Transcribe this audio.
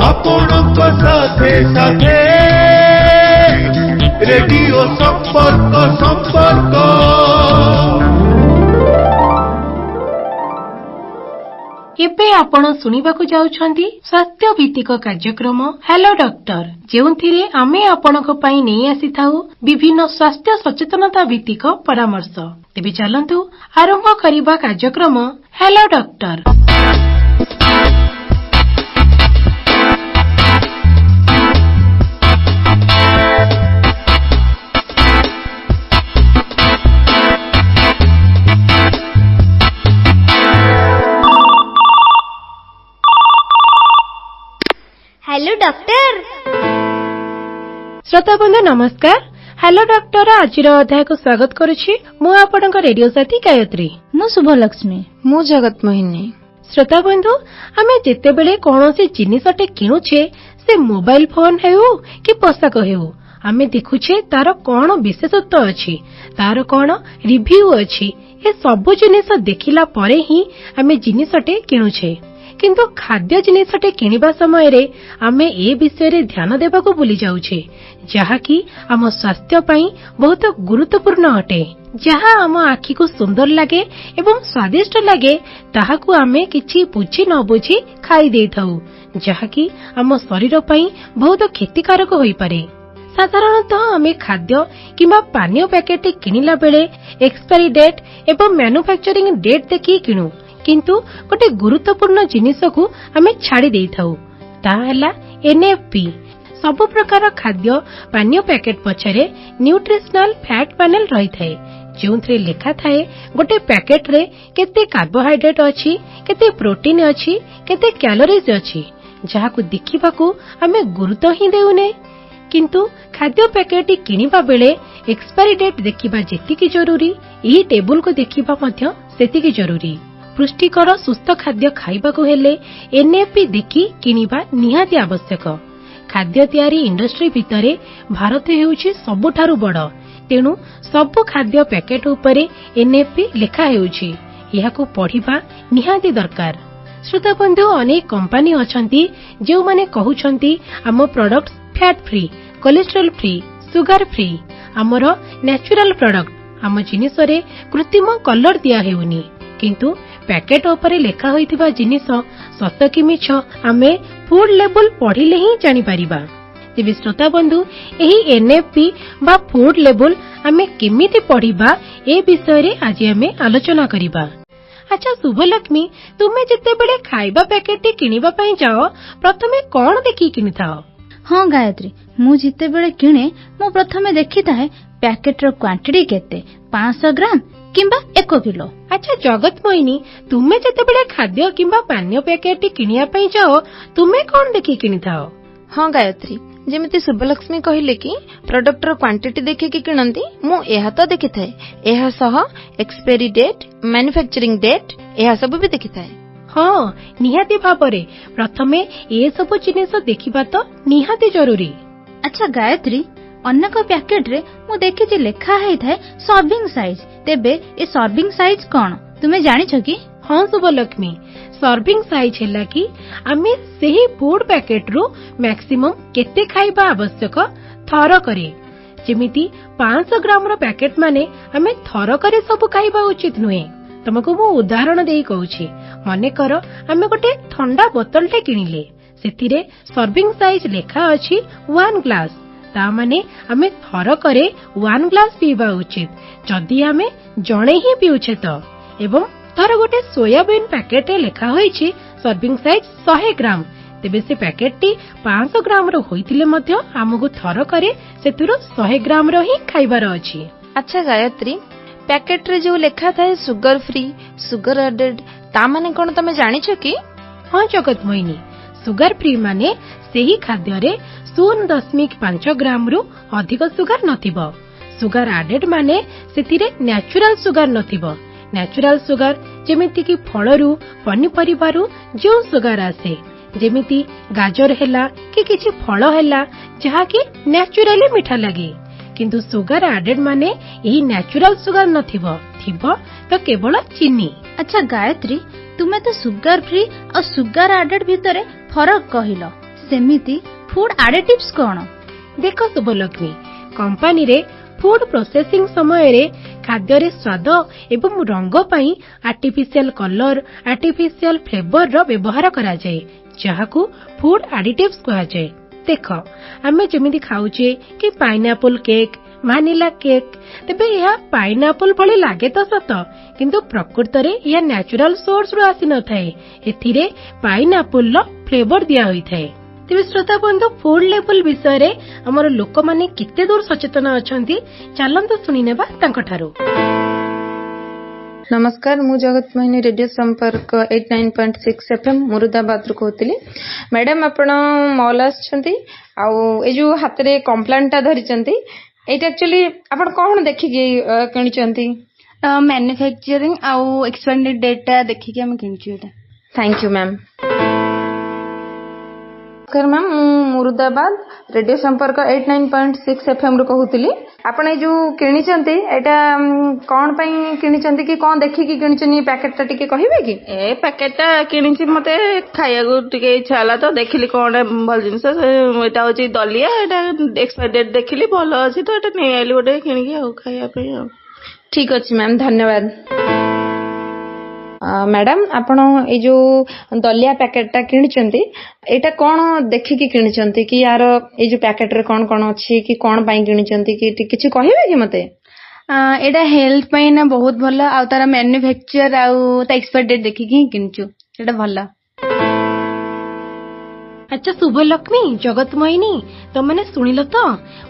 ଆପଣଙ୍କ ସାଥେ ସାଥେ ରେଡିଓ ସମ୍ପର୍କ ସମ୍ପର୍କ। ଏବେ ଆପଣ ଶୁଣିବାକୁ ଯାଉଛନ୍ତି ସ୍ୱାସ୍ଥ୍ୟ ଭିତ୍ତିକ କାର୍ଯ୍ୟକ୍ରମ ହ୍ୟାଲୋ ଡକ୍ଟର, ଯେଉଁଥିରେ ଆମେ ଆପଣଙ୍କ ପାଇଁ ନେଇ ଆସିଥାଉ ବିଭିନ୍ନ ସ୍ୱାସ୍ଥ୍ୟ ସଚେତନତା ଭିତ୍ତିକ ପରାମର୍ଶ। ତେବେ ଚାଲନ୍ତୁ ଆରମ୍ଭ କରିବା କାର୍ଯ୍ୟକ୍ରମ ହ୍ୟାଲୋ ଡକ୍ଟର। Hello doctor. ଶ୍ରୋତା ବନ୍ଧୁ ନମସ୍କାର। ହ୍ୟାଲୋ ଡକ୍ଟର ଆଜିର ଅଧ୍ୟାୟକୁ ସ୍ୱାଗତ କରୁଛି ମୁଁ ଆପଣଙ୍କ ରେଡିଓ ସାଥୀ ଗାୟତ୍ରୀ। ମୁଁ ଶୁଭଲକ୍ଷ୍ମୀ। ମୁଁ ଜଗତ ମୋହିନୀ। ଶ୍ରୋତା ବନ୍ଧୁ, ଆମେ ଯେତେବେଳେ କୌଣସି ଜିନିଷଟେ କିଣୁଛେ, ସେ ମୋବାଇଲ ଫୋନ ହେଉ କି ପୋଷାକ ହେଉ, ଆମେ ଦେଖୁଛେ ତାର କଣ ବିଶେଷତ୍ୱ ଅଛି, ତାର କଣ ରିଭ୍ୟୁ ଅଛି। ଏ ସବୁ ଜିନିଷ ଦେଖିଲା ପରେ ହିଁ ଆମେ ଜିନିଷଟେ କିଣୁଛେ। କିନ୍ତୁ ଖାଦ୍ୟ ଜିନିଷଟେ କିଣିବା ସମୟରେ ଆମେ ଏ ବିଷୟରେ ଧ୍ୟାନ ଦେବାକୁ ଭୁଲି ଯାଉଛେ, ଯାହାକି ଆମ ସ୍ୱାସ୍ଥ୍ୟ ପାଇଁ ବହୁତ ଗୁରୁତ୍ୱପୂର୍ଣ୍ଣ ଅଟେ। ଯାହା ଆମ ଆଖିକୁ ସୁନ୍ଦର ଲାଗେ ଏବଂ ସ୍ୱାଦିଷ୍ଟ ଲାଗେ, ତାହାକୁ ଆମେ କିଛି ବୁଝି ନ ବୁଝି ଖାଇ ଦେଇଥାଉ, ଯାହାକି ଆମ ଶରୀର ପାଇଁ ବହୁତ କ୍ଷତିକାରକ ହୋଇପାରେ। ସାଧାରଣତଃ ଆମେ ଖାଦ୍ୟ କିମ୍ବା ପାନୀୟ ପ୍ୟାକେଟ କିଣିଲା ବେଳେ ଏକ୍ସପାୟରି ଡେଟ୍ ଏବଂ ମ୍ୟାନୁଫ୍ୟାକ୍ଚରିଂ ଡେଟ୍ ଦେଖି କିଣୁ, କିନ୍ତୁ ଗୋଟେ ଗୁରୁତ୍ୱପୂର୍ଣ୍ଣ ଜିନିଷକୁ ଆମେ ଛାଡ଼ି ଦେଇଥାଉ, ତାହା ହେଲା ଏନ୍ଏଫପି। ସବୁ ପ୍ରକାର ଖାଦ୍ୟ ପାନୀୟ ପ୍ୟାକେଟ ପଛରେ ନ୍ୟୁଟ୍ରିସନାଲ ଫ୍ୟାକ୍ଟ ପ୍ୟାନେଲ ରହିଥାଏ, ଯେଉଁଥିରେ ଲେଖାଥାଏ ଗୋଟେ ପ୍ୟାକେଟରେ କେତେ କାର୍ବୋହାଇଡ୍ରେଟ୍ ଅଛି, କେତେ ପ୍ରୋଟିନ୍ ଅଛି, କେତେ କ୍ୟାଲୋରିଜ୍ ଅଛି, ଯାହାକୁ ଦେଖିବାକୁ ଆମେ ଗୁରୁତ୍ୱ ହିଁ ଦେଉନେ। କିନ୍ତୁ ଖାଦ୍ୟ ପ୍ୟାକେଟଟି କିଣିବା ବେଳେ ଏକ୍ସପାୟରି ଡେଟ୍ ଦେଖିବା ଯେତିକି ଜରୁରୀ, ଏହି ଟେବୁଲକୁ ଦେଖିବା ମଧ୍ୟ ସେତିକି ଜରୁରୀ। ପୁଷ୍ଟିକର ସୁସ୍ଥ ଖାଦ୍ୟ ଖାଇବାକୁ ହେଲେ ଏନ୍ଏଫପି ଦେଖି କିଣିବା ନିହାତି ଆବଶ୍ୟକ। ଖାଦ୍ୟ ତିଆରି ଇଣ୍ଡଷ୍ଟ୍ରି ଭିତରେ ଭାରତ ହେଉଛି ସବୁଠାରୁ ବଡ଼, ତେଣୁ ସବୁ ଖାଦ୍ୟ ପ୍ୟାକେଟ ଉପରେ ଏନ୍ଏଫପି ଲେଖା ହେଉଛି। ଏହାକୁ ପଢ଼ିବା ନିହାତି ଦରକାର। ଶ୍ରୋତା ବନ୍ଧୁ, ଅନେକ କମ୍ପାନୀ ଅଛନ୍ତି ଯେଉଁମାନେ କହୁଛନ୍ତି ଆମ product fat free, cholesterol free, sugar free, ଆମର ନ୍ୟାଚୁରାଲ ପ୍ରଡକ୍ଟ, ଆମ ଜିନିଷରେ କୃତ୍ରିମ କଲର ଦିଆ ହେଉନି। କିନ୍ତୁ ପ୍ୟାକେଟ ଉପରେ ଲେଖା ହୋଇଥିବା ଜିନିଷ ସତ କି ମିଛ ଆମେ ଫୁଡ ଲେବୁଲ ପଢ଼ିଲେ ହିଁ ଜାଣିପାରିବା। ତେବେ ଶ୍ରୋତା ବନ୍ଧୁ, ଏହି ଏନ୍ଏଫପି ବା ଫୁଡ ଲେବୁଲ ଆମେ କେମିତି ପଢ଼ିବା, ଏ ବିଷୟରେ ଆଜି ଆମେ ଆଲୋଚନା କରିବା। ଆଚ୍ଛା ଶୁଭଲକ୍ଷ୍ମୀ, ତୁମେ ଯେତେବେଳେ ଖାଇବା ପ୍ୟାକେଟଟି କିଣିବା ପାଇଁ ଯାଅ, ପ୍ରଥମେ କଣ ଦେଖିକି କିଣିଥାଅ? ହଁ ଗାୟତ୍ରୀ, ମୁଁ ଯେତେବେଳେ କିଣେ ମୁଁ ପ୍ରଥମେ ଦେଖିଥାଏ ପ୍ୟାକେଟର କ୍ୱାଣ୍ଟିଟି କେତେ, 500 ଗ୍ରାମ କିମ୍ବା 1 କିଲୋ। ଆଚ୍ଛା ଜଗତ ମୋହିନୀ, ତୁମେ ଯେତେବେଳେ ଖାଦ୍ୟ କିମ୍ବା ପାନୀୟ ପ୍ୟାକେଟଟି କିଣିବା ପାଇଁ ଯାଅ, ତୁମେ କଣ ଦେଖିକି କିଣିଥାଅ? ହଁ ଗାୟତ୍ରୀ, ଯେମିତି ଶୁଭଲକ୍ଷ୍ମୀ କହିଲେ କି ପ୍ରଡକ୍ଟର କ୍ୱାଣ୍ଟିଟି ଦେଖିକି କିଣନ୍ତି, ମୁଁ ଏହା ତ ଦେଖିଥାଏ। ଏହା ସହ ଏକ୍ସପାୟରି ଡେଟ୍, ମ୍ୟାନୁଫ୍ୟାକ୍ଚରିଂ ଡେଟ୍, ଏହା ସବୁ ବି ଦେଖିଥାଏ। ହଁ, ନିହାତି ଭାବରେ ପ୍ରଥମେ ଏସବୁ ଜିନିଷ ଦେଖିବା ତ ନିହାତି ଜରୁରୀ। ଆଚ୍ଛା ଗାୟତ୍ରୀ, ଅନେକ ପ୍ୟାକେଟରେ ମୁଁ ଦେଖିଛି ଲେଖା ହେଇଥାଏ ସର୍ଭିଂ ସାଇଜ। ତେବେ ଏ ସର୍ଭିଂ ସାଇଜ କଣ ତୁମେ ଜାଣିଛ କି? ହଁ ଶୁଭଲକ୍ଷ୍ମୀ, ସର୍ଭିଂ ସାଇଜ ହେଲା କି ଆମେ ସେହି ଫୁଡ ପ୍ୟାକେଟରୁ ମ୍ୟାକ୍ସିମମ୍ କେତେ ଖାଇବା ଆବଶ୍ୟକ ଥରକରେ। ଯେମିତି 500 ଗ୍ରାମର ପ୍ୟାକେଟ ମାନେ ଆମେ ଥରକରେ ସବୁ ଖାଇବା ଉଚିତ ନୁହେଁ। ତମକୁ ମୁଁ ଉଦାହରଣ ଦେଇ କହୁଛି। ମନେକର ଆମେ ଗୋଟେ ଥଣ୍ଡା ବୋତଲଟେ କିଣିଲେ, ସେଥିରେ ସର୍ଭିଂ ସାଇଜ ଲେଖା ଅଛି 1 ଗ୍ଲାସ। ତା ମାନେ ଆମେ ଥରକରେ 1 ଗ୍ଲାସ ପିଇବା ଉଚିତ, ଯଦି ଆମେ ଜଣେ ହିଁ ପିଉଛେ ତ। ଏବଂ ଧର ଗୋଟେ ସୋୟାବିନ୍ ପ୍ୟାକେଟରେ ଲେଖା ହୋଇଛି ସର୍ଭିଂ ସାଇଜ 100 ଗ୍ରାମ, ତେବେ ସେ ପ୍ୟାକେଟଟି 500 ଗ୍ରାମର ହୋଇଥିଲେ ମଧ୍ୟ ଆମକୁ ଥରକରେ ସେଥିରୁ 100 ଗ୍ରାମର ହିଁ ଖାଇବାର ଅଛି। ଆଚ୍ଛା ଗାୟତ୍ରୀ, ପ୍ୟାକେଟରେ ଯୋଉ ଲେଖା ଥାଏ ସୁଗର ଫ୍ରି, ସୁଗର ଆଡେଡ୍, ତା ମାନେ କଣ ତମେ ଜାଣିଛ କି? ହଁ ଜଗତ ମୋହିନୀ, ସୁଗର ଫ୍ରି ମାନେ ସେହି ଖାଦ୍ୟରେ 0.5 ଗ୍ରାମରୁ ଅଧିକ ସୁଗାର ନଥିବ। ସୁଗାର ଆଡେଡ୍ ମାନେ ସେଥିରେ ନ୍ୟାଚୁରାଲ ସୁଗାର ନଥିବ। ନ୍ୟାଚୁରାଲ ସୁଗାର ଯେମିତିକି ଫଳରୁ, ପନିପରିବାରୁ ଯେଉଁ ସୁଗାର ଆସେ, ଯେମିତି ଗାଜର ହେଲା କି କିଛି ଫଳ ହେଲା, ଯାହାକି ନ୍ୟାଚୁରାଲି ମିଠା ଲାଗେ। କିନ୍ତୁ ସୁଗାର ଆଡେଡ୍ ମାନେ ଏହି ନ୍ୟାଚୁରାଲ ସୁଗାର ନଥିବ, ଥିବ ତ କେବଳ ଚିନି। ଆଚ୍ଛା ଗାୟତ୍ରୀ, ତୁମେ ତ ସୁଗାର ଫ୍ରି ଆଉ ସୁଗାର ଆଡେଡ୍ ଭିତରେ ଫରକ କହିଲ, ସେମିତି ଫୁଡ ଆଡେଟିଭ୍ସ କଣ? ଦେଖ ଶୁଭଲକ୍ଷ୍ମୀ, କମ୍ପାନୀରେ ଫୁଡ ପ୍ରୋସେସିଂ ସମୟରେ ଖାଦ୍ୟରେ ସ୍ୱାଦ ଏବଂ ରଙ୍ଗ ପାଇଁ ଆର୍ଟିଫିସିଆଲ କଲର, ଆର୍ଟିଫିସିଆଲ ଫ୍ଲେଭରର ବ୍ୟବହାର କରାଯାଏ, ଯାହାକୁ ଫୁଡ ଆଡିଟିଭ୍ସ କୁହାଯାଏ। ଦେଖ, ଆମେ ଯେମିତି ଖାଉଛେ କି ପାଇନାପଲ କେକ୍, ଭାନିଲା କେକ୍, ତେବେ ଏହା ପାଇନାପଲ ଭଳି ଲାଗେ ତ ସତ, କିନ୍ତୁ ପ୍ରକୃତରେ ଏହା ନ୍ୟାଚୁରାଲ ସୋର୍ସରୁ ଆସିନଥାଏ। ଏଥିରେ ପାଇନାପଲର ଫ୍ଲେଭର ଦିଆ ହୋଇଥାଏ। ତେବେ ଶ୍ରୋତା ବନ୍ଧୁ, ଫୁଡ ଲେବଲ ବିଷୟରେ ଆମର ଲୋକମାନେ କେତେ ଦୂର ସଚେତନ ଅଛନ୍ତି, ଚାଲନ୍ତୁ ଶୁଣିନେବା ତାଙ୍କଠାରୁ। ନମସ୍କାର, ମୁଁ ଜଗତ ମୋହିନୀ, ରେଡିଓ ସମ୍ପର୍କ 89.6 ଏଫ୍ଏମ୍, ମୁରୁଦାବାଦରୁ କହୁଥିଲି। ମ୍ୟାଡାମ, ଆପଣ ମଲ୍ ଆସିଛନ୍ତି ଆଉ ଏଇ ଯୋଉ ହାତରେ କମ୍ପ୍ଲାନଟା ଧରିଛନ୍ତି, ଏଇଟା ଆକ୍ଚୁଆଲି ଆପଣ କଣ ଦେଖିକି କିଣିଛନ୍ତି? ମ୍ୟାନୁଫ୍ୟାକ୍ଚରିଂ ଆଉ ଏକ୍ସପାୟାରି ଡେଟ୍ ଟା ଦେଖିକି ଆମେ କିଣିଛୁ ଏଇଟା। Thank you ma'am. ନମସ୍କାର ମ୍ୟାମ୍, ମୁଁ ମୁରୁଦାବାଦ ରେଡିଓ ସମ୍ପର୍କ 89.6 ଏଫ୍ଏମ୍ ରୁ କହୁଥିଲି। ଆପଣ ଏଇ ଯୋଉ କିଣିଛନ୍ତି, ଏଇଟା କଣ ପାଇଁ କିଣିଛନ୍ତି କି କଣ ଦେଖିକି କିଣିଛନ୍ତି ପ୍ୟାକେଟଟା, ଟିକେ କହିବେ କି? ଏ ପ୍ୟାକେଟଟା କିଣିଛି, ମତେ ଖାଇବାକୁ ଟିକେ ଇଚ୍ଛା ହେଲା ତ ଦେଖିଲି କଣ ଭଲ ଜିନିଷ। ଏଇଟା ହଉଛି ଦଲିଆ। ଏଇଟା ଏକ୍ସପାୟାରି ଡେଟ୍ ଦେଖିଲି, ଭଲ ଅଛି ତ ଏଇଟା ନେଇ ଆଇଲି ଗୋଟେ କିଣିକି ଆଉ ଖାଇବା ପାଇଁ ଆଉ। ଠିକ ଅଛି ମ୍ୟାମ୍, ଧନ୍ୟବାଦ। ମ୍ୟାଡାମ, ଆପଣ ଏଇ ଯୋଉ ଦଲିଆ ପ୍ୟାକେଟଟା କିଣିଛନ୍ତି, ଏଇଟା କଣ ଦେଖିକି କିଣିଛନ୍ତି କି ୟାର ଏଇ ଯୋଉ ପ୍ୟାକେଟରେ କଣ କଣ ଅଛି କି କଣ ପାଇଁ କିଣିଛନ୍ତି କି କିଛି କହିବେ କି ମତେ? ଏଇଟା ହେଲ୍ଥ ପାଇଁ ନା ବହୁତ ଭଲ, ଆଉ ତାର ମ୍ୟାନୁଫ୍ୟାକ୍ଚର ଆଉ ତା ଏକ୍ସପାୟାରି ଡେଟ୍ ଦେଖିକି ହିଁ କିଣିଛୁ, ସେଇଟା ଭଲ। ଆଚ୍ଛା ଶୁଭଲକ୍ଷ୍ମୀ, ଜଗତ ମୋହିନୀ, ତମେମାନେ ଶୁଣିଲ ତ?